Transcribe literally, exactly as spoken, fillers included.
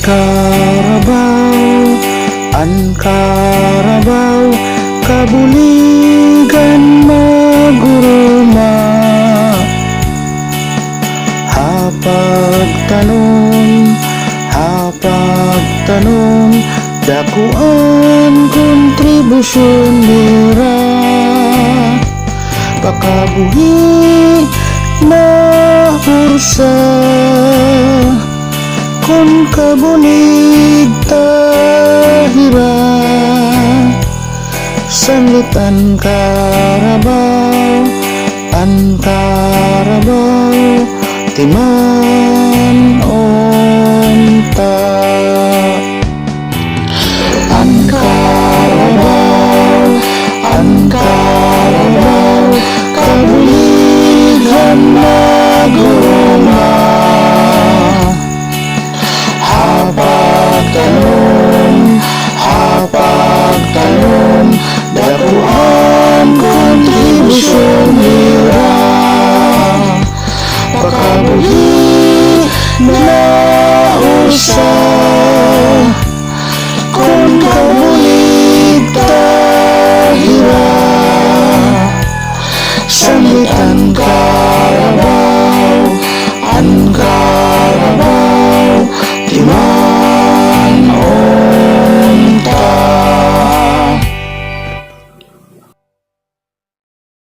Carabao, an Carabao, kabuligan mag-uruma. Ha pagtanom, ha pagtanom, dako an kontribusyon nira. Pakabuhi na ursa, kon kabulig ta hira. Sanglit an Carabao, an Carabao, timan-on ta.